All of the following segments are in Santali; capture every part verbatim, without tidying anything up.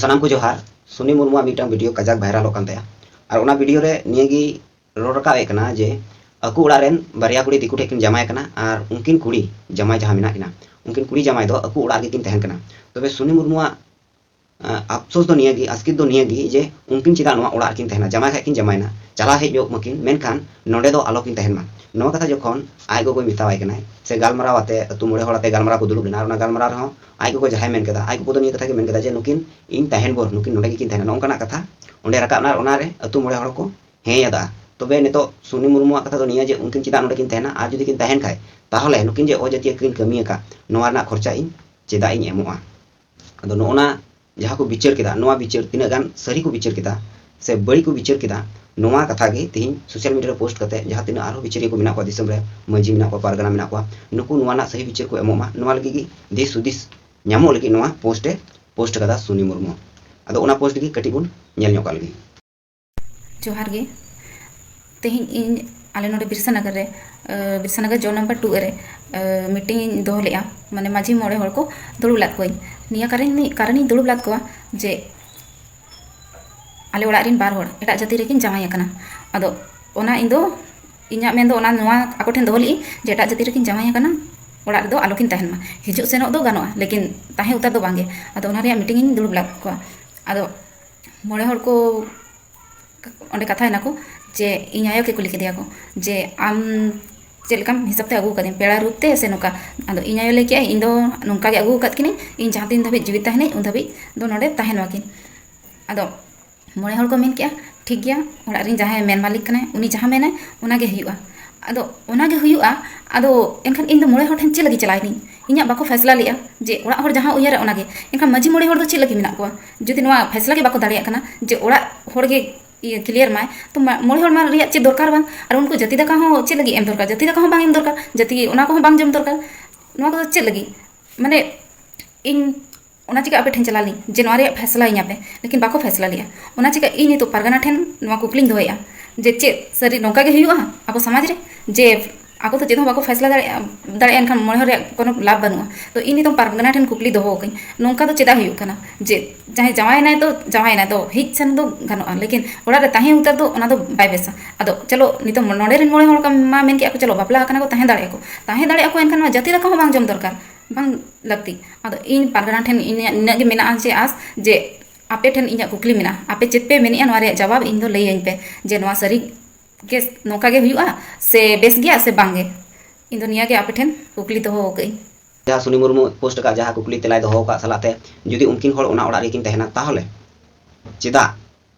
ᱥᱟᱱᱟᱢ ᱠᱚ ᱡᱚᱦᱟᱨ᱾ ᱥᱩᱱᱤ ᱢᱩᱨᱢᱩᱣᱟᱜ ᱢᱤᱫᱴᱟᱝ ᱵᱷᱤᱰᱤᱭᱳ ᱠᱟᱡᱟᱠ ᱵᱷᱟᱭᱨᱟᱞᱚᱜ ᱠᱟᱱ ᱛᱟᱭᱟ, ᱟᱨ ᱚᱱᱟ ᱵᱷᱤᱰᱤᱭᱳ ᱨᱮ ᱱᱤᱭᱟᱹ ᱜᱮ ᱨᱚᱲ ᱨᱟᱠᱟᱵ ᱮ ᱠᱟᱱᱟ ᱡᱮ ᱟᱠᱚ ᱚᱲᱟᱜ ᱨᱮᱱ ᱵᱟᱨᱭᱟ ᱠᱩᱲᱤ ᱫᱤᱠᱩ ᱴᱷᱮᱱ ᱠᱤᱱ ᱡᱟᱶᱟᱭ ᱠᱟᱱᱟ, ᱟᱨ ᱩᱱᱠᱤᱱ ᱠᱩᱲᱤ ᱡᱟᱶᱟᱭ ᱡᱟᱦᱟᱸ ᱢᱮᱱᱟᱜ ᱠᱤᱱᱟ, ᱩᱱᱠᱤᱱ ᱠᱩᱲᱤ ᱡᱟᱶᱟᱭ ᱫᱚ ᱟᱠᱚ ᱚᱲᱟᱜ ᱨᱮᱜᱮ ᱠᱤᱱ ᱛᱟᱦᱮᱱ ᱠᱟᱱᱟ᱾ ᱛᱚᱵᱮ ᱥᱩᱱᱤ ᱢᱩᱨᱢᱩᱣᱟᱜ ᱟᱸ, ᱟᱯᱥᱳᱥ ᱫᱚ ᱱᱤᱭᱟᱹ ᱜᱮ, ᱟᱥᱠᱮᱛ ᱫᱚ ᱱᱤᱭᱟᱹ ᱜᱮ ᱡᱮ ᱩᱱᱠᱤᱱ ᱪᱮᱫᱟᱜ ᱱᱚᱣᱟ ᱚᱲᱟᱜ ᱨᱮᱠᱤᱱ ᱛᱟᱦᱮᱱᱟ? ᱡᱟᱶᱟᱭ ᱠᱷᱟᱡ ᱠᱤᱱ ᱡᱟᱶᱟᱭᱱᱟ, ᱪᱟᱞᱟᱣ ᱦᱮᱡ ᱧᱚᱜ ᱢᱟᱠᱤᱱ, ᱢᱮᱱᱠᱷᱟᱱ ᱱᱚᱰᱮ ᱫᱚ ᱟᱞᱚ ᱠᱤᱱ ᱛᱟᱦᱮᱱ ᱢᱟ᱾ ᱱᱚᱣᱟ ᱠᱟᱛᱷᱟ ᱡᱚᱠᱷᱚᱱ ᱟᱡ ᱜᱚᱜᱚᱭ ᱢᱮᱛᱟᱣᱟᱭ ᱠᱟᱱᱟᱭ, ᱥᱮ ᱜᱟᱞᱢᱟᱨᱟᱣ ᱟᱛᱮ ᱟᱹᱛᱩ ᱢᱚᱬᱮ ᱦᱚᱲ ᱟᱛᱮ ᱜᱟᱞᱢᱟᱨᱟᱣ ᱠᱚ ᱫᱩᱲᱩᱵ ᱞᱮᱱᱟ, ᱟᱨ ᱚᱱᱟ ᱜᱟᱞᱢᱟᱨᱟᱣ ᱨᱮᱦᱚᱸ ᱟᱡ ᱜᱚᱜᱚ ᱡᱟᱦᱟᱸᱭ ᱢᱮᱱ ᱠᱮᱫᱟ, ᱟᱡ ᱜᱚᱜᱚ ᱫᱚ ᱱᱤᱭᱟᱹ ᱠᱟᱛᱷᱟ ᱜᱮ ᱢᱮᱱ ᱠᱮᱫᱟ ᱡᱮ ᱱᱩᱠᱤᱱ ᱤᱧ ᱛᱟᱦᱮᱱ ᱵᱷᱳᱨ ᱱᱩᱠᱤᱱ ᱱᱚᱰᱮ ᱜᱮᱠᱤᱱ ᱛᱟᱦᱮᱱᱟ, ᱱᱚᱜᱼᱚ ᱱᱚᱝᱠᱟᱱᱟᱜ ᱠᱟᱛᱷᱟ ᱚᱸᱰᱮ ᱨᱟᱠᱟᱵ ᱮᱱᱟ, ᱟᱨ ᱚᱱᱟᱨᱮ ᱟᱹᱛᱩ ᱢᱚᱬᱮ ᱦᱚᱲ ᱠᱚ ᱦᱮᱸ ᱟᱫᱟ᱾ ᱛᱚᱵᱮ ᱱᱤᱛᱚᱜ ᱥᱩᱱᱤ ᱢᱩᱨᱢᱩᱣᱟᱜ ᱠᱟᱛᱷᱟ ᱫᱚ ᱱᱤᱭᱟᱹ ᱡᱮ ᱩᱱᱠᱤᱱ ᱪᱮᱫᱟᱜ ᱱᱚᱰᱮ ᱠᱤᱱ ᱛᱟᱦᱮᱱᱟ, ᱟᱨ ᱡᱩᱫᱤ ᱠᱤᱱ ᱛᱟᱦᱮᱱ ᱠᱷᱟᱡ ᱛᱟᱦᱚᱞᱮ ᱱᱩᱠᱤᱱ ᱡᱮ ᱚᱡᱟᱹᱛᱤᱭᱟᱹ ᱠᱤᱱ ᱠᱟᱹᱢᱤ ᱟᱠᱟᱫ, ᱱᱚᱣᱟ ᱨᱮᱱᱟᱜ ᱠᱷᱚᱨᱪᱟ ᱤᱧ ᱪᱮᱫᱟᱜ ᱤᱧ ᱮᱢᱚᱜᱼᱟ? ᱟᱫᱚ ᱱᱚᱜᱼᱚ ᱱᱟ ᱡᱟᱦᱟᱸ ᱠᱚ ᱵᱤᱪᱟᱹᱨ ᱠᱮᱫᱟ, ᱱᱚᱣᱟ ᱵᱤᱪᱟᱹᱨ ᱛᱤᱱᱟᱹᱜ ᱜᱟᱱ ᱥᱟᱹᱨᱤ ᱠᱚ ᱵᱤᱪᱟᱹᱨ ᱠᱮᱫᱟ ᱥᱮ ᱵᱟᱹᱲᱤᱡ ᱠᱚ ᱵᱤᱪᱟᱹᱨ ᱠᱮᱫᱟ, ᱱᱚᱣᱟ ᱠᱟᱛᱷᱟ ᱜᱮ ᱛᱮᱦᱮᱧ ᱥᱳᱥᱟᱞ ᱢᱤᱰᱤᱭᱟ ᱨᱮ ᱯᱳᱥᱴ ᱠᱟᱛᱮ ᱡᱟᱦᱟᱸ ᱛᱤᱱᱟᱹᱜ ᱟᱨᱦᱚᱸ ᱵᱤᱪᱟᱹᱨᱤᱭᱟᱹ ᱠᱚ ᱢᱮᱱᱟᱜ ᱠᱚᱣᱟ, ᱫᱤᱥᱚᱢ ᱨᱮ ᱢᱟᱹᱡᱷᱤ ᱢᱮᱱᱟᱜ ᱠᱚᱣᱟ, ᱯᱟᱨᱜᱟᱱᱟ ᱢᱮᱱᱟᱜ ᱠᱚᱣᱟ, ᱱᱩᱠᱩ ᱱᱚᱣᱟ ᱨᱮᱱᱟᱜ ᱥᱟᱹᱦᱤ ᱵᱤᱪᱟᱹᱨ ᱠᱚ ᱮᱢᱚᱜ ᱢᱟ, ᱱᱚᱣᱟ ᱞᱟᱹᱜᱤᱫ ᱜᱮ ᱫᱤᱥ ᱦᱩᱫᱤᱥ ᱧᱟᱢᱚᱜ ᱞᱟᱹᱜᱤᱫ ᱱᱚᱣᱟ ᱯᱳᱥᱴ ᱮ ᱯᱳᱥᱴ ᱠᱟᱫᱟ ᱥᱩᱱᱤ ᱢᱩᱨᱢᱩ᱾ ᱟᱫᱚ ᱚᱱᱟ ᱯᱳᱥᱴ ᱜᱮ ᱠᱟᱹᱴᱤᱡ ᱵᱚᱱ ᱧᱮᱞ ᱧᱚᱜ ᱠᱟᱜ ᱞᱮᱜᱮ᱾ ᱡᱚᱦᱟᱨ ᱜᱮ᱾ ᱛᱮᱦᱮᱧ ᱤᱧ ᱟᱞᱮ ᱱᱚᱰᱮ ᱵᱤᱨᱥᱟᱱᱟᱜᱟᱨ ᱨᱮ, ᱟᱹ, ᱵᱤᱨᱥᱟᱱᱟᱜᱟᱨ ᱡᱳᱱ ᱱᱟᱢᱵᱟᱨ ᱴᱩ ᱨᱮ, ᱟᱹ, ᱢᱤᱴᱤᱝ ᱤᱧ ᱫᱚᱦᱚ ᱞᱮᱫᱼᱟ, ᱢᱟᱱᱮ ᱢᱟᱹᱡᱷᱤ ᱢᱚᱬᱮ ᱦᱚᱲ ᱠᱚ ᱫᱩᱲᱩᱵ ᱞᱮᱫ ᱠᱚᱣᱟᱧ᱾ ᱱᱤᱭᱟᱹ ᱠᱟᱨᱚᱱ, ᱠᱟᱨᱚᱱᱤᱧ ᱫᱩᱲᱩᱵ ᱞᱮᱫ ᱠᱚᱣᱟ ᱡᱮ ᱟᱞᱮ ᱚᱲᱟᱜ ᱨᱮᱱ ᱵᱟᱨ ᱦᱚᱲ ᱮᱴᱟᱜ ᱡᱟᱹᱛᱤ ᱨᱮᱠᱤᱱ ᱡᱟᱶᱟᱭ ᱟᱠᱟᱱᱟ᱾ ᱟᱫᱚ ᱚᱱᱟ ᱤᱧ ᱫᱚ, ᱤᱧᱟᱹᱜ ᱢᱮᱱ ᱫᱚ ᱚᱱᱟ ᱱᱚᱣᱟ ᱟᱠᱚ ᱴᱷᱮᱱ ᱫᱚᱦᱚ ᱞᱮᱫᱼᱟᱹᱧ ᱡᱮ ᱮᱴᱟᱜ ᱡᱟᱹᱛᱤ ᱨᱮᱠᱤᱱ ᱡᱟᱶᱟᱭ ᱟᱠᱟᱱᱟ, ᱚᱲᱟᱜ ᱨᱮᱫᱚ ᱟᱞᱚᱠᱤᱱ ᱛᱟᱦᱮᱱ ᱢᱟ᱾ ᱦᱤᱡᱩᱜ ᱥᱮᱱᱚᱜ ᱫᱚ ᱜᱟᱱᱚᱜᱼᱟ, ᱞᱮᱠᱤᱱ ᱛᱟᱦᱮᱸ ᱩᱛᱟᱹᱨ ᱫᱚ ᱵᱟᱝᱜᱮ᱾ ᱟᱫᱚ ᱚᱱᱟ ᱨᱮᱭᱟᱜ ᱢᱤᱴᱤᱝ ᱤᱧ ᱫᱩᱲᱩᱵ ᱞᱮᱫ ᱠᱚᱣᱟ᱾ ᱟᱫᱚ ᱢᱚᱬᱮ ᱦᱚᱲ ᱠᱚ ᱚᱸᱰᱮ ᱠᱟᱛᱷᱟᱭᱮᱱᱟ ᱠᱚ ᱡᱮ ᱤᱧ ᱟᱭᱳ ᱜᱮ ᱠᱩᱞᱤ ᱠᱮᱫᱮᱭᱟ ᱠᱚ ᱡᱮ ᱟᱢ ᱪᱮᱫ ᱞᱮᱠᱟᱢ ᱦᱤᱥᱟᱹᱵ ᱛᱮ ᱟᱹᱜᱩ ᱟᱠᱟᱫᱤᱧ, ᱯᱮᱲᱟ ᱨᱩᱯ ᱛᱮ ᱥᱮ ᱱᱚᱝᱠᱟ? ᱟᱫᱚ ᱤᱧ ᱟᱭᱳ ᱞᱟᱹᱭ ᱠᱮᱜᱼᱟᱭ, ᱤᱧ ᱫᱚ ᱱᱚᱝᱠᱟ ᱜᱮ ᱟᱹᱜᱩ ᱟᱠᱟᱫ ᱠᱤᱱᱟᱹᱧ, ᱤᱧ ᱡᱟᱦᱟᱸ ᱛᱤᱱ ᱫᱷᱟᱹᱵᱤᱡ ᱡᱤᱣᱤ ᱛᱟᱦᱮᱱᱟᱹᱧ ᱩᱱ ᱫᱷᱟᱹᱵᱤᱡ ᱫᱚ ᱱᱚᱰᱮ ᱛᱟᱦᱮᱱ ᱢᱟᱠᱤᱱ᱾ ᱟᱫᱚ ᱢᱚᱬᱮ ᱦᱚᱲ ᱠᱚ ᱢᱮᱱ ᱠᱮᱜᱼᱟ, ᱴᱷᱤᱠ ᱜᱮᱭᱟ, ᱚᱲᱟᱜ ᱨᱮᱱ ᱡᱟᱦᱟᱸᱭ ᱢᱮᱱ ᱢᱟᱹᱞᱤᱠ ᱠᱟᱱᱟᱭ, ᱩᱱᱤ ᱡᱟᱦᱟᱸ ᱢᱮᱱᱟᱭ ᱚᱱᱟ ᱜᱮ ᱦᱩᱭᱩᱜᱼᱟ᱾ ᱟᱫᱚ ᱚᱱᱟ ᱜᱮ ᱦᱩᱭᱩᱜᱼᱟ᱾ ᱟᱫᱚ ᱮᱱᱠᱷᱟᱱ ᱤᱧ ᱫᱚ ᱢᱚᱬᱮ ᱦᱚᱲ ᱴᱷᱮᱱ ᱪᱮᱫ ᱞᱟᱹᱜᱤᱫ ᱪᱟᱞᱟᱣ ᱮᱱᱟᱹᱧ? ᱤᱧᱟᱹᱜ ᱵᱟᱠᱚ ᱯᱷᱮᱥᱞᱟ ᱞᱮᱜᱼᱟ ᱡᱮ ᱚᱲᱟᱜ ᱦᱚᱲ ᱡᱟᱦᱟᱸ ᱩᱭᱦᱟᱹᱨᱟ ᱚᱱᱟ ᱜᱮ᱾ ᱮᱱᱠᱷᱟᱱ ᱢᱟᱹᱡᱷᱤ ᱢᱚᱬᱮ ᱦᱚᱲ ᱫᱚ ᱪᱮᱫ ᱞᱟᱹᱜᱤᱫ ᱢᱮᱱᱟᱜ ᱠᱚᱣᱟ? ᱡᱩᱫᱤ ᱱᱚᱣᱟ ᱯᱷᱮᱥᱞᱟ ᱜᱮ ᱵᱟᱠᱚ ᱫᱟᱲᱮᱭᱟᱜ ᱠᱟᱱᱟ ᱡᱮ ᱚᱲᱟᱜ ᱦᱚᱲ ᱜᱮ ᱤᱭᱟᱹ ᱠᱞᱤᱭᱟᱨ ᱢᱟᱭ, ᱛᱚ ᱢᱟ-, ᱢᱚᱬᱮ ᱦᱚᱲ ᱢᱟ ᱨᱮᱭᱟᱜ ᱪᱮᱫ ᱫᱚᱨᱠᱟᱨ ᱵᱟᱝ᱾ ᱟᱨ ᱩᱱᱠᱩ ᱡᱟᱹᱛᱤ ᱫᱟᱠᱟ ᱦᱚᱸ ᱪᱮᱫ ᱞᱟᱹᱜᱤᱫ ᱮᱢ ᱫᱚᱨᱠᱟᱨ? ᱡᱟᱹᱛᱤ ᱫᱟᱠᱟ ᱦᱚᱸ ᱵᱟᱝ ᱮᱢ ᱫᱚᱨᱠᱟᱨ, ᱡᱟᱹᱛᱤ ᱚᱱᱟ ᱠᱚᱦᱚᱸ ᱵᱟᱝ ᱡᱚᱢ ᱫᱚᱨᱠᱟᱨ᱾ ᱱᱚᱣᱟ ᱠᱚᱫᱚ ᱪᱮᱫ ᱞᱟᱹᱜᱤᱫ? ᱢᱟᱱᱮ ᱤᱧ ᱚᱱᱟ ᱪᱤᱠᱟ ᱟᱯᱮ ᱴᱷᱮᱱ ᱪᱟᱞᱟᱣ ᱞᱤᱧ ᱡᱮ ᱱᱚᱣᱟ ᱨᱮᱭᱟᱜ ᱯᱷᱮᱥᱞᱟ ᱤᱧᱟ ᱯᱮ, ᱞᱮᱠᱤᱱ ᱵᱟᱠᱚ ᱯᱷᱮᱥᱞᱟ ᱞᱮᱜᱼᱟ᱾ ᱚᱱᱟ ᱪᱤᱠᱟ ᱤᱧ ᱱᱤᱛᱚᱜ ᱯᱟᱨᱜᱟᱱᱟ ᱴᱷᱮᱱ ᱱᱚᱣᱟ ᱠᱩᱠᱞᱤᱧ ᱫᱚᱦᱚᱭᱮᱫᱼᱟ ᱡᱮ ᱪᱮᱫ ᱥᱟᱹᱨᱤ ᱱᱚᱝᱠᱟ ᱜᱮ ᱦᱩᱭᱩᱜᱼᱟ ᱟᱵᱚ ᱥᱚᱢᱟᱡᱽ ᱨᱮ, ᱡᱮ ᱟᱠᱚ ᱫᱚ ᱪᱮᱫ ᱦᱚᱸ ᱵᱟᱠᱚ ᱯᱷᱟᱭᱥᱞᱟ ᱫᱟᱲᱮᱭᱟᱜᱼᱟ, ᱫᱟᱲᱮᱭᱟᱜᱼᱟ, ᱮᱱᱠᱷᱟᱱ ᱢᱚᱬᱮ ᱦᱚᱲ ᱨᱮᱭᱟᱜ ᱠᱳᱱᱳ ᱞᱟᱵᱷ ᱵᱟᱹᱱᱩᱜᱼᱟ᱾ ᱛᱚ ᱤᱧ ᱱᱤᱛᱚᱝ ᱯᱟᱨᱜᱟᱱᱟ ᱴᱷᱮᱱ ᱠᱩᱠᱞᱤ ᱫᱚᱦᱚ ᱟᱠᱟᱧ, ᱱᱚᱝᱠᱟ ᱫᱚ ᱪᱮᱫᱟᱜ ᱦᱩᱭᱩᱜ ᱠᱟᱱᱟ ᱡᱮ ᱡᱟᱦᱟᱸᱭ ᱡᱟᱶᱟᱭᱮᱱᱟᱭ ᱛᱚ ᱡᱟᱶᱟᱭᱮᱱᱟᱭ ᱛᱚ ᱦᱮᱡ ᱥᱮᱱ ᱫᱚ ᱜᱟᱱᱚᱜᱼᱟ, ᱞᱮᱠᱤᱱ ᱚᱲᱟᱜ ᱨᱮ ᱛᱟᱦᱮᱸ ᱩᱛᱟᱹᱨ ᱫᱚ ᱚᱱᱟ ᱫᱚ ᱵᱟᱭ ᱵᱮᱥᱟ᱾ ᱟᱫᱚ ᱪᱚᱞᱚ ᱱᱤᱛᱚᱝ ᱱᱚᱰᱮ ᱨᱮᱱ ᱢᱚᱬᱮ ᱦᱚᱲ ᱢᱟ ᱢᱮᱱ ᱠᱮᱫᱼᱟ ᱠᱚ ᱪᱚᱞᱚ ᱵᱟᱯᱞᱟ ᱟᱠᱟᱱᱟ ᱠᱚ, ᱛᱟᱦᱮᱸ ᱫᱟᱲᱮᱭᱟᱜᱼᱟ ᱠᱚ, ᱛᱟᱦᱮᱸ ᱫᱟᱲᱮᱭᱟᱜᱼᱟ ᱠᱚ, ᱮᱱᱠᱷᱟᱱ ᱱᱚᱣᱟ ᱡᱟᱹᱛᱤ ᱫᱟᱠᱟ ᱦᱚᱸ ᱵᱟᱝ ᱡᱚᱢ ᱫᱚᱨᱠᱟᱨ, ᱵᱟᱝ ᱞᱟᱹᱠᱛᱤ᱾ ᱟᱫᱚ ᱤᱧ ᱯᱟᱨᱜᱟᱱᱟ ᱴᱷᱮᱱ ᱤᱧᱟᱹᱜ ᱱᱤᱱᱟᱹᱜ ᱜᱮ ᱢᱮᱱᱟᱜᱼᱟ ᱡᱮ ᱟᱥ ᱡᱮ ᱟᱯᱮ ᱴᱷᱮᱱ ᱤᱧᱟᱹᱜ ᱠᱩᱠᱞᱤ ᱢᱮᱱᱟᱜᱼᱟ, ᱟᱯᱮ ᱪᱮᱫ ᱯᱮ ᱢᱮᱱᱮᱫᱼᱟ ᱱᱚᱣᱟ ᱨᱮᱭᱟᱜ ᱡᱟᱣᱟᱵ ᱤᱧ ᱫᱚ ᱞᱟᱹᱭᱟᱹᱧ ᱯᱮ ᱡᱮ ᱱᱚᱣᱟ ᱥᱟᱹᱨᱤ ᱜᱮ ᱱᱚᱝᱠᱟ ᱜᱮ ᱦᱩᱭᱩᱜᱼᱟ ᱥᱮ ᱵᱮᱥ ᱜᱮᱭᱟ ᱥᱮ ᱵᱟᱝ ᱜᱮ? ᱤᱧ ᱫᱚ ᱱᱤᱭᱟᱹ ᱜᱮ ᱟᱯᱮ ᱴᱷᱮᱱ ᱠᱩᱠᱞᱤ ᱫᱚᱦᱚ ᱟᱠᱟᱫ ᱟᱹᱧ᱾ ᱡᱟᱦᱟᱸ ᱥᱩᱱᱤ ᱢᱩᱨᱢᱩ ᱯᱳᱥᱴ ᱟᱠᱟᱫ, ᱡᱟᱦᱟᱸ ᱠᱩᱠᱞᱤ ᱛᱮᱞᱟᱭ ᱫᱚᱦᱚ ᱟᱠᱟᱫ ᱥᱟᱞᱟᱜ ᱛᱮ, ᱡᱩᱫᱤ ᱩᱱᱠᱤᱱ ᱦᱚᱲ ᱚᱱᱟ ᱚᱲᱟᱜ ᱨᱮᱠᱤᱱ ᱛᱟᱦᱮᱱᱟ, ᱛᱟᱦᱚᱞᱮ ᱪᱮᱫᱟᱜ,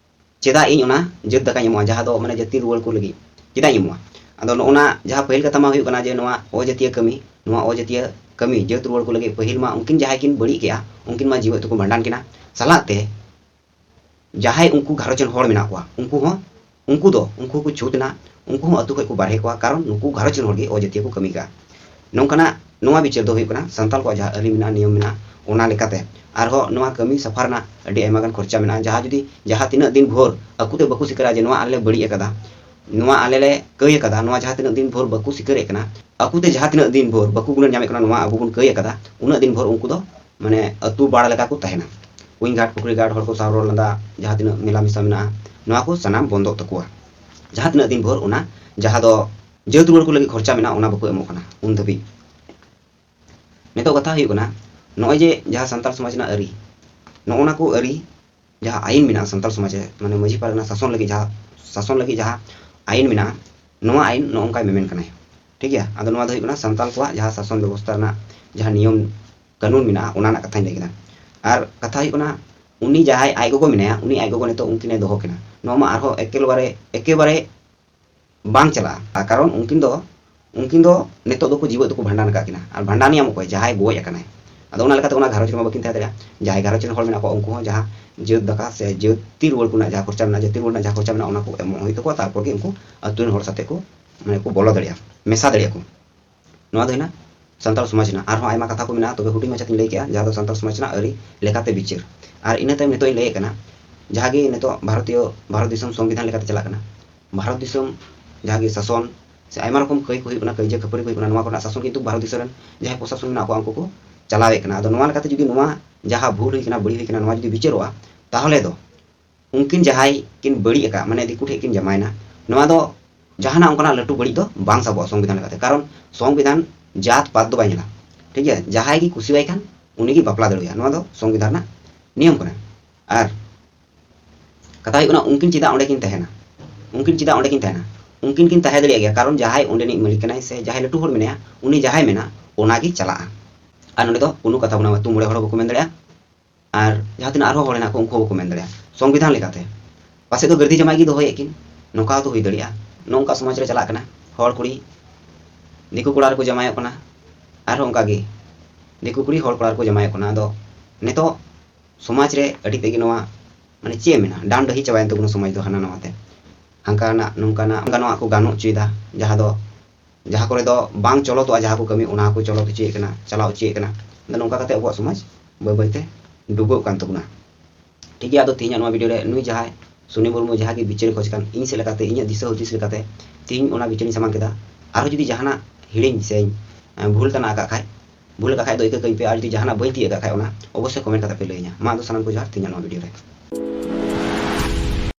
ᱪᱮᱫᱟᱜ ᱤᱧ ᱚᱱᱟ ᱡᱟᱹᱛ ᱫᱟᱠᱟᱧ ᱮᱢᱚᱜᱼᱟ, ᱡᱟᱦᱟᱸ ᱫᱚ ᱢᱟᱱᱮ ᱡᱟᱹᱛᱤ ᱨᱩᱣᱟᱹᱲ ᱠᱚ ᱞᱟᱹᱜᱤᱫ ᱪᱮᱫᱟᱜ ᱤᱧ ᱮᱢᱚᱜᱼᱟ? ᱟᱫᱚ ᱱᱚᱜᱼᱚ ᱱᱟ ᱡᱟᱦᱟᱸ ᱯᱟᱹᱦᱤᱞ ᱠᱟᱛᱷᱟ ᱢᱟ ᱦᱩᱭᱩᱜ ᱠᱟᱱᱟ ᱡᱮ ᱱᱚᱣᱟ ᱚᱡᱟᱹᱛᱤᱭᱟᱹ ᱠᱟᱹᱢᱤ, ᱱᱚᱣᱟ ᱚᱡᱟᱹᱛᱤᱭᱟᱹ ᱠᱟᱹᱢᱤ ᱡᱟᱹᱛ ᱨᱩᱣᱟᱹᱲ ᱠᱚ ᱞᱟᱹᱜᱤᱫ ᱯᱟᱹᱦᱤᱞ ᱢᱟ ᱩᱱᱠᱤᱱ ᱡᱟᱦᱟᱸᱭ ᱠᱤᱱ ᱵᱟᱹᱲᱤᱡ ᱠᱮᱜᱼᱟ, ᱩᱱᱠᱤᱱ ᱢᱟ ᱡᱤᱣᱮᱫ ᱛᱮᱠᱚ ᱵᱷᱟᱸᱰᱟᱱ ᱠᱤᱱᱟ᱾ ᱥᱟᱞᱟᱜ ᱛᱮ ᱡᱟᱦᱟᱸᱭ ᱩᱱᱠᱩ ᱜᱷᱟᱨᱚᱸᱡᱽ ᱨᱮᱱ ᱦᱚᱲ ᱢᱮᱱᱟᱜ ᱠᱚᱣᱟ, ᱩᱱᱠᱩ ᱦᱚᱸ, ᱩᱱᱠᱩ ᱫᱚ, ᱩᱱᱠᱩ ᱠᱚ ᱪᱷᱩᱛ ᱮᱱᱟ, ᱩᱱᱠᱩ ᱦᱚᱸ ᱟᱹᱛᱩ ᱠᱷᱚᱱ ᱠᱚ ᱵᱟᱨᱦᱮ ᱠᱚᱣᱟ, ᱠᱟᱨᱚᱱ ᱱᱩᱠᱩ ᱜᱷᱟᱨᱚᱸᱡᱽ ᱨᱮᱱ ᱦᱚᱲ ᱜᱮ ᱚᱡᱟᱹᱛᱤᱭᱟᱹ ᱠᱚ ᱠᱟᱹᱢᱤ ᱠᱟᱜᱼᱟ᱾ ᱱᱚᱝᱠᱟᱱᱟᱜ ᱱᱚᱣᱟ ᱵᱤᱪᱟᱹᱨ ᱫᱚ ᱦᱩᱭᱩᱜ ᱠᱟᱱᱟ ᱥᱟᱱᱛᱟᱲ ᱠᱚᱣᱟᱜ ᱡᱟᱦᱟᱸ ᱟᱹᱨᱤ ᱢᱮᱱᱟᱜᱼᱟ, ᱱᱤᱭᱚᱢ ᱢᱮᱱᱟᱜᱼᱟ, ᱚᱱᱟ ᱞᱮᱠᱟᱛᱮ ᱟᱨᱦᱚᱸ ᱱᱚᱣᱟ ᱠᱟᱹᱢᱤ ᱥᱟᱯᱷᱟ ᱨᱮᱱᱟᱜ ᱟᱹᱰᱤ ᱟᱭᱢᱟ ᱜᱟᱱ ᱠᱷᱚᱨᱪᱟ ᱢᱮᱱᱟᱜᱼᱟ᱾ ᱡᱟᱦᱟᱸ ᱡᱩᱫᱤ ᱡᱟᱦᱟᱸ ᱛᱤᱱᱟᱹᱜ ᱫᱤᱱ ᱵᱷᱳᱨ ᱟᱠᱚ ᱛᱮ ᱵᱟᱠᱚ ᱥᱤᱠᱟᱹᱨᱟ ᱡᱮ ᱱᱚᱣᱟ ᱟᱞᱮ ᱞᱮ ᱵᱟᱹᱲᱤᱡ ᱟᱠᱟᱫᱟ, ᱱᱚᱣᱟ ᱟᱞᱮ ᱞᱮ ᱠᱟᱹᱭ ᱟᱠᱟᱫᱟ, ᱱᱚᱣᱟ ᱡᱟᱦᱟᱸ ᱛᱤᱱᱟᱹᱜ ᱫᱤᱱ ᱵᱷᱳᱨ ᱵᱟᱠᱚ ᱥᱤᱠᱟᱹᱨᱮᱫ ᱠᱟᱱᱟ, ᱟᱠᱚ ᱛᱮ ᱡᱟᱦᱟᱸ ᱛᱤᱱᱟᱹᱜ ᱫᱤᱱ ᱵᱷᱳᱨ ᱵᱟᱠᱚ ᱜᱩᱱᱟᱹᱱ ᱧᱟᱢᱮᱫ ᱠᱟᱱᱟ ᱱᱚᱣᱟ ᱟᱵᱚ ᱵᱚᱱ ᱠᱟᱹᱭ ᱟᱠᱟᱫᱟ, ᱩᱱᱟᱹᱜ ᱫᱤᱱ ᱵᱷᱳᱨ ᱩᱱᱠᱩ ᱫᱚ ᱢᱟᱱᱮ ᱟᱹᱛᱩ ᱵᱟᱲ ᱞᱮᱠᱟ ᱠᱚ ᱛᱟᱦᱮᱱᱟ᱾ ᱠᱩᱧ ᱜᱷᱟᱴ, ᱯᱩᱠᱷᱨᱤ ᱜᱷᱟᱴ, ᱦᱚᱲ ᱠᱚ ᱥᱟᱶ ᱨᱚᱲ ᱞᱟᱸᱫᱟ, ᱡᱟᱦᱟᱸ ᱛᱤᱱᱟᱹᱜ ᱢᱮᱞᱟ ᱢᱮᱥᱟ ᱢᱮᱱᱟᱜᱼᱟ, ᱱᱚᱣᱟ ᱠᱚ ᱥᱟᱱᱟᱢ ᱵᱚᱱᱫᱚᱜ ᱛᱟᱠᱚᱣᱟ᱾ ᱡᱟᱦᱟᱸ ᱛᱤᱱᱟᱹᱜ ᱫᱤᱱ ᱵᱷᱳᱨ ᱚᱱᱟ ᱡᱟᱦᱟᱸ ᱫᱚ ᱡᱟᱹᱛ ᱨᱩᱣᱟᱹᱲ ᱠᱚ ᱞᱟᱹᱜᱤᱫ ᱠᱷᱚᱨᱪᱟ ᱢᱮᱱᱟᱜᱼᱟ, ᱚᱱᱟ ᱵᱟᱠᱚ ᱮᱢᱚᱜ ᱠᱟᱱᱟ ᱩᱱ ᱫᱷᱟᱹᱵᱤᱡ᱾ ᱱᱤᱛᱚᱜ ᱠᱟᱛᱷᱟ ᱦᱩᱭᱩᱜ ᱠᱟᱱᱟ, ᱱᱚᱜᱼᱚᱭ ᱡᱮ ᱡᱟᱦᱟᱸ ᱥᱟᱱᱛᱟᱲ ᱥᱚᱢᱟᱡᱽ ᱨᱮᱱᱟᱜ ᱟᱹᱨᱤ, ᱱᱚᱜᱼᱚ ᱱᱟ ᱠᱚ ᱟᱹᱨᱤ, ᱡᱟᱦᱟᱸ ᱟᱹᱭᱤᱱ ᱢᱮᱱᱟᱜᱼᱟ ᱥᱟᱱᱛᱟᱲ ᱥᱚᱢᱟᱡᱽ ᱨᱮ, ᱢᱟᱱᱮ ᱢᱟᱹᱡᱷᱤ ᱯᱟᱨᱜᱟᱱᱟ ᱥᱟᱥᱚᱱ ᱞᱟᱹᱜᱤᱫ ᱡᱟᱦᱟᱸ, ᱥᱟᱥᱚᱱ ᱞᱟᱹᱜᱤᱫ ᱡᱟᱦᱟᱸ ᱟᱹᱭᱤᱱ ᱢᱮᱱᱟᱜᱼᱟ, ᱱᱚᱣᱟ ᱟᱹᱭᱤᱱ ᱱᱚᱜᱼᱚ ᱱᱚᱝᱠᱟᱭ ᱢᱮᱢᱮᱱ ᱠᱟᱱᱟᱭ᱾ ᱴᱷᱤᱠ ᱜᱮᱭᱟ? ᱟᱫᱚ ᱱᱚᱣᱟ ᱫᱚ ᱦᱩᱭᱩᱜ ᱠᱟᱱᱟ ᱥᱟᱱᱛᱟᱲ ᱠᱚᱣᱟᱜ ᱡᱟᱦᱟᱸ ᱥᱟᱥᱚᱱ ᱵᱮᱵᱚᱥᱛᱷᱟ ᱨᱮᱱᱟᱜ ᱡᱟᱦᱟᱸ ᱱᱤᱭᱚᱢ ᱠᱟᱹᱱᱩᱱ ᱢᱮᱱᱟᱜᱼᱟ, ᱚᱱᱟ ᱨᱮᱱᱟᱜ ᱠᱟᱛᱷᱟᱧ ᱞᱟᱹᱭ ᱠᱮᱫᱟ᱾ ᱟᱨ ᱠᱟᱛᱷᱟ ᱦᱩᱭᱩᱜ ᱠᱟᱱᱟ, ᱩᱱᱤ ᱡᱟᱦᱟᱸᱭ ᱟᱡ ᱜᱚᱜᱚ ᱢᱮᱱᱟᱭᱟ, ᱩᱱᱤ ᱟᱡ ᱜᱚᱜᱚ ᱱᱤᱛᱚᱜ ᱩᱱᱠᱤᱱᱮ ᱫᱚᱦᱚ ᱠᱤᱱᱟ, ᱱᱚᱣᱟ ᱢᱟ ᱟᱨᱦᱚᱸ ᱮᱠᱮᱵᱟᱨᱮ, ᱮᱠᱮᱵᱟᱨᱮ ᱵᱟᱝ ᱪᱟᱞᱟᱜᱼᱟ᱾ ᱟᱨ ᱠᱟᱨᱚᱱ ᱩᱱᱠᱤᱱ ᱫᱚ, ᱩᱱᱠᱤᱱ ᱫᱚ ᱱᱤᱛᱚᱜ ᱫᱚᱠᱚ ᱡᱤᱣᱮᱫ ᱫᱚᱠᱚ ᱵᱷᱟᱸᱰᱟᱱ ᱟᱠᱟᱫ ᱠᱤᱱᱟ᱾ ᱟᱨ ᱵᱷᱟᱸᱰᱟᱱᱤᱭᱟᱢ ᱚᱠᱚᱭ? ᱡᱟᱦᱟᱸᱭ ᱜᱚᱡ ᱟᱠᱟᱱᱟᱭ᱾ ᱟᱫᱚ ᱚᱱᱟ ᱞᱮᱠᱟᱛᱮ ᱚᱱᱟ ᱜᱷᱟᱨᱚᱸᱡᱽ ᱨᱮᱢᱟ ᱵᱟᱹᱠᱤᱱ ᱛᱟᱦᱮᱸ ᱫᱟᱲᱮᱭᱟᱜᱼᱟ᱾ ᱡᱟᱦᱟᱸᱭ ᱜᱷᱟᱨᱚᱸᱡᱽ ᱨᱮᱱ ᱦᱚᱲ ᱢᱮᱱᱟᱜ ᱠᱚᱣᱟ, ᱩᱱᱠᱩ ᱦᱚᱸ ᱡᱟᱦᱟᱸ ᱡᱟᱹᱛ ᱫᱟᱠᱟ ᱥᱮ ᱡᱟᱹᱛᱤ ᱨᱩᱣᱟᱹᱲ ᱠᱚ ᱨᱮᱱᱟᱜ ᱡᱟᱦᱟᱸ ᱠᱷᱚᱨᱪᱟ ᱢᱮᱱᱟᱜᱼᱟ, ᱡᱟᱹᱛᱤ ᱨᱩᱣᱟᱹᱲ ᱨᱮᱱᱟᱜ ᱡᱟᱦᱟᱸ ᱠᱷᱚᱨᱪᱟ ᱢᱮᱱᱟᱜᱼᱟ, ᱚᱱᱟ ᱠᱚ ᱮᱢᱚᱜ ᱦᱩᱭᱩᱜ ᱛᱟᱠᱚᱣᱟ᱾ ᱛᱟᱨᱯᱚᱨ ᱜᱮ ᱩᱱᱠᱩ ᱟᱹᱛᱩ ᱨᱮᱱ ᱦᱚᱲ ᱥᱟᱛᱮ ᱠᱚ, ᱢᱟᱱᱮ, ᱠᱚ ᱵᱚᱞᱚ ᱫᱟᱲᱮᱭᱟᱜᱼᱟ, ᱢᱮᱥᱟ ᱫᱟᱲᱮᱭᱟᱜᱼᱟ ᱠᱚ᱾ ᱱᱚᱣᱟ ᱫᱚ ᱦᱩᱭᱱᱟ ᱥᱟᱱᱛᱟᱲ ᱥᱚᱢᱟᱡᱽ ᱨᱮᱱᱟᱜ᱾ ᱟᱨᱦᱚᱸ ᱟᱭᱢᱟ ᱠᱟᱛᱷᱟ ᱠᱚ ᱢᱮᱱᱟᱜᱼᱟ, ᱛᱚᱵᱮ ᱦᱩᱰᱤᱧ ᱢᱟᱪᱷᱟ ᱛᱤᱧ ᱞᱟᱹᱭ ᱠᱮᱜᱼᱟ, ᱡᱟᱦᱟᱸ ᱫᱚ ᱥᱟᱱᱛᱟᱲ ᱥᱚᱢᱟᱡᱽ ᱨᱮᱱᱟᱜ ᱟᱹᱨᱤ ᱞᱮᱠᱟᱛᱮ ᱵᱤᱪᱟᱹᱨ᱾ ᱟᱨ ᱤᱱᱟᱹ ᱛᱟᱭᱚᱢ ᱱᱤᱛᱚᱜ ᱤᱧ ᱞᱟᱹᱭᱮᱫ ᱠᱟᱱᱟ, ᱡᱟᱦᱟᱸ ᱜᱮ ᱱᱤᱛᱚᱜ ᱵᱷᱟᱨᱚᱛᱤᱭᱚ, ᱵᱷᱟᱨᱚᱛ ᱫᱤᱥᱚᱢ ᱥᱚᱝᱵᱤᱫᱷᱟᱱ ᱞᱮᱠᱟᱛᱮ ᱪᱟᱞᱟᱜ ᱠᱟᱱᱟ, ᱵᱷᱟᱨᱚᱛ ᱫᱤᱥᱚᱢ ᱡᱟᱦᱟᱸ ᱜᱮ ᱥᱟᱥᱚᱱ ᱥᱮ ᱟᱭᱢᱟ ᱨᱚᱠᱚᱢ ᱠᱟᱹᱭ ᱠᱚ ᱦᱩᱭᱩᱜ ᱠᱟᱱᱟ, ᱠᱟᱹᱭᱡᱟᱹ ᱠᱷᱟᱹᱯᱟᱹᱨᱤ ᱠᱚ ᱦᱩᱭᱩᱜ ᱠᱟᱱᱟ, ᱱᱚᱣᱟ ᱠᱚᱨᱮᱱᱟᱜ ᱥᱟᱥᱚᱱ ᱠᱤᱱᱛᱩ ᱵᱷᱟᱨᱚᱛ ᱫᱤᱥᱚᱢ ᱨᱮᱱ ᱡᱟᱦᱟᱸᱭ ᱯᱨᱚᱥᱟᱥᱚᱱ ᱢᱮᱱᱟᱜ ᱠᱚᱣᱟ ᱩᱱᱠᱩ ᱠᱚ ᱪᱟᱞᱟᱣᱮᱫ ᱠᱟᱱᱟ᱾ ᱟᱫᱚ ᱱᱚᱣᱟ ᱞᱮᱠᱟᱛᱮ ᱡᱩᱫᱤ ᱱᱚᱣᱟ ᱡᱟᱦᱟᱸ ᱵᱷᱩᱞ ᱦᱩᱭ ᱠᱟᱱᱟ, ᱵᱟᱹᱲᱤᱡ ᱦᱩᱭ ᱠᱟᱱᱟ, ᱱᱚᱣᱟ ᱡᱩᱫᱤ ᱵᱤᱪᱟᱹᱨᱚᱜᱼᱟ, ᱛᱟᱦᱚᱞᱮ ᱫᱚ ᱩᱱᱠᱤᱱ ᱡᱟᱦᱟᱸᱭ ᱠᱤᱱ ᱵᱟᱹᱲᱤᱡ ᱟᱠᱟᱫ, ᱢᱟᱱᱮ ᱫᱤᱠᱩ ᱴᱷᱮᱱ ᱠᱤᱱ ᱡᱟᱢᱟᱭᱮᱱᱟ, ᱱᱚᱣᱟ ᱫᱚ ᱡᱟᱦᱟᱱᱟᱜ ᱚᱱᱠᱟᱱᱟᱜ ᱞᱟᱹᱴᱩ ᱵᱟᱹᱲᱤᱡ ᱫᱚ ᱵᱟᱝ ᱥᱟᱵᱚᱜᱼᱟ ᱥᱚᱝᱵᱤᱫᱷᱟᱱ ᱞᱮᱠᱟᱛᱮ᱾ ᱠᱟᱨᱚᱱ ᱥᱚᱝᱵᱤᱫᱷᱟᱱ ᱡᱟᱛ ᱯᱟᱛ ᱫᱚ ᱵᱟᱭ ᱧᱮᱞᱟ, ᱴᱷᱤᱠ ᱜᱮᱭᱟ? ᱡᱟᱦᱟᱸᱭ ᱜᱮ ᱠᱩᱥᱤᱣᱟᱭ ᱠᱷᱟᱱ ᱩᱱᱤ ᱜᱮ ᱵᱟᱯᱞᱟ ᱫᱟᱲᱮᱣᱟᱭᱟ, ᱱᱚᱣᱟ ᱫᱚ ᱥᱚᱝᱵᱤᱫᱷᱟᱱ ᱨᱮᱱᱟᱜ ᱱᱤᱭᱚᱢ ᱠᱟᱱᱟ᱾ ᱟᱨ ᱠᱟᱛᱷᱟ ᱦᱩᱭᱩᱜ ᱠᱟᱱᱟ, ᱩᱱᱠᱤᱱ ᱪᱮᱫᱟᱜ ᱚᱸᱰᱮ ᱠᱤᱱ ᱛᱟᱦᱮᱱᱟ? ᱩᱱᱠᱤᱱ ᱪᱮᱫᱟᱜ ᱚᱸᱰᱮ ᱠᱤᱱ ᱛᱟᱦᱮᱱᱟ? ᱩᱱᱠᱤᱱ ᱠᱤᱱ ᱛᱟᱦᱮᱸ ᱫᱟᱲᱮᱭᱟᱜ ᱜᱮᱭᱟ, ᱠᱟᱨᱚᱱ ᱡᱟᱦᱟᱸᱭ ᱚᱸᱰᱮᱱᱤᱡ ᱢᱟᱹᱞᱤᱠ ᱠᱟᱱᱟᱭ ᱥᱮ ᱡᱟᱦᱟᱸᱭ ᱞᱟᱹᱴᱩ ᱦᱚᱲ ᱢᱮᱱᱟᱭᱟ, ᱩᱱᱤ ᱡᱟᱦᱟᱸᱭ ᱢᱮᱱᱟ ᱚᱱᱟ ᱜᱮ ᱪᱟᱞᱟᱜᱼᱟ᱾ ᱟᱨ ᱱᱚᱸᱰᱮ ᱫᱚ ᱠᱳᱱᱳ ᱠᱟᱛᱷᱟ ᱵᱟᱹᱱᱩᱜᱼᱟ, ᱟᱹᱛᱩ ᱢᱚᱬᱮ ᱦᱚᱲ ᱦᱚᱸ ᱵᱟᱠᱚ ᱢᱮᱱ ᱫᱟᱲᱮᱭᱟᱜᱼᱟ, ᱟᱨ ᱡᱟᱦᱟᱸ ᱛᱤᱱᱟᱹᱜ ᱟᱨᱦᱚᱸ ᱦᱚᱲ ᱦᱮᱱᱟᱜ ᱠᱚ ᱩᱱᱠᱩ ᱦᱚᱸ ᱵᱟᱠᱚ ᱢᱮᱱ ᱫᱟᱲᱮᱭᱟᱜᱼᱟ ᱥᱚᱝᱵᱤᱫᱷᱟᱱ ᱞᱮᱠᱟᱛᱮ᱾ ᱯᱟᱥᱮᱡ ᱫᱚ ᱜᱟᱹᱨᱫᱤ ᱡᱟᱢᱟᱭ ᱜᱮ ᱫᱚᱦᱚᱭᱮᱫ ᱠᱤᱱ, ᱱᱚᱝᱠᱟ ᱦᱚᱸᱛᱚ ᱦᱩᱭ ᱫᱟᱲᱮᱭᱟᱜᱼᱟ᱾ ᱱᱚᱝᱠᱟ ᱥᱚᱢᱟᱡᱽ ᱨᱮ ᱪᱟᱞᱟᱜ ᱠᱟᱱᱟ, ᱦᱚᱲ ᱠᱩᱲᱤ ᱫᱤᱠᱩ ᱠᱚᱲᱟ ᱨᱮᱠᱚ ᱡᱟᱢᱟᱭᱚᱜ ᱠᱟᱱᱟ, ᱟᱨᱦᱚᱸ ᱚᱱᱠᱟ ᱜᱮ ᱫᱤᱠᱩ ᱠᱩᱲᱤ ᱦᱚᱲ ᱠᱚᱲᱟ ᱨᱮᱠᱚ ᱡᱟᱢᱟᱭᱚᱜ ᱠᱟᱱᱟ᱾ ᱟᱫᱚ ᱱᱤᱛᱚᱜ ᱥᱚᱢᱟᱡᱽ ᱨᱮ ᱟᱹᱰᱤ ᱛᱮᱫ ᱜᱮ ᱱᱚᱣᱟ, ᱢᱟᱱᱮ ᱪᱮᱫ ᱮᱢ ᱢᱮᱱᱟ, ᱰᱟᱢ ᱰᱟᱹᱦᱤ ᱪᱟᱵᱟᱭᱮᱱ ᱛᱟᱵᱚᱱᱟ ᱥᱚᱢᱟᱡᱽ ᱫᱚ ᱦᱟᱱᱟ ᱱᱟᱣᱟ ᱛᱮ᱾ ᱦᱟᱱᱠᱟᱱᱟᱜ ᱱᱚᱝᱠᱟᱱᱟᱜ ᱜᱟᱱᱚᱜ ᱟᱠᱚ ᱜᱟᱱᱚᱜ ᱚᱪᱚᱭᱮᱫᱟ, ᱡᱟᱦᱟᱸ ᱫᱚ, ᱡᱟᱦᱟᱸ ᱠᱚᱨᱮ ᱫᱚ ᱵᱟᱝ ᱪᱚᱞᱚᱛᱚᱜᱼᱟ, ᱡᱟᱦᱟᱸ ᱠᱚ ᱠᱟᱹᱢᱤ ᱚᱱᱟ ᱦᱚᱸᱠᱚ ᱪᱚᱞᱚᱛ ᱚᱪᱚᱭᱮᱫ ᱠᱟᱱᱟ, ᱪᱟᱞᱟᱣ ᱚᱪᱚᱭᱮᱫ ᱠᱟᱱᱟ᱾ ᱟᱫᱚ ᱱᱚᱝᱠᱟ ᱠᱟᱛᱮ ᱟᱵᱚᱣᱟᱜ ᱥᱚᱢᱟᱡᱽ ᱵᱟᱹᱭ ᱵᱟᱹᱭᱛᱮ ᱰᱩᱵᱟᱹᱜ ᱠᱟᱱ ᱛᱟᱵᱚᱱᱟ᱾ ᱴᱷᱤᱠ ᱜᱮᱭᱟ, ᱟᱫᱚ ᱛᱮᱦᱮᱧᱟᱜ ᱱᱚᱣᱟ ᱵᱷᱤᱰᱤᱭᱳ ᱨᱮ ᱱᱩᱭ ᱡᱟᱦᱟᱸᱭ ᱥᱩᱱᱤ ᱢᱩᱨᱢᱩ ᱡᱟᱦᱟᱸ ᱜᱮ ᱵᱤᱪᱟᱹᱨ ᱠᱷᱚᱡᱽ ᱠᱟᱱ, ᱤᱧ ᱥᱮᱫ ᱞᱮᱠᱟᱛᱮ, ᱤᱧᱟᱹᱜ ᱫᱤᱥᱟᱹ ᱦᱩᱫᱤᱥ ᱞᱮᱠᱟᱛᱮ ᱛᱮᱦᱮᱧ ᱚᱱᱟ ᱵᱤᱪᱟᱹᱨᱤᱧ ᱥᱟᱢᱟᱝ ᱠᱮᱫᱟ᱾ ᱟᱨᱦᱚᱸ ᱡᱩᱫᱤ ᱡᱟᱦᱟᱱᱟᱜ ᱦᱤᱲᱤᱧ ᱥᱮ, ᱮᱸ, ᱵᱷᱩᱞ ᱛᱟᱱᱟᱜ ᱟᱠᱟᱫ ᱠᱷᱟᱡ, ᱵᱷᱩᱞ ᱟᱠᱟᱫ ᱠᱷᱟᱡ ᱫᱚ ᱤᱠᱟᱹ ᱠᱟᱹᱧ ᱯᱮ, ᱟᱨ ᱡᱩᱫᱤ ᱡᱟᱦᱟᱱᱟᱜ ᱵᱟᱹᱧ ᱛᱤᱭᱟᱹᱜ ᱟᱠᱟᱫ ᱠᱷᱟᱡ ᱚᱱᱟ ᱚᱵᱚᱥᱥᱳᱭ ᱠᱚᱢᱮᱱᱴ ᱠᱟᱛᱮ ᱯᱮ ᱞᱟᱹᱭᱟᱹᱧᱟ᱾ ᱢᱟ ᱟᱫᱚ ᱥᱟᱱᱟᱢ ᱠᱚ ᱡᱚᱦᱟᱨ, ᱛᱮᱦᱮᱧᱟᱜ ᱱᱚᱣᱟ ᱵᱷᱤᱰᱤᱭᱳ ᱨᱮ᱾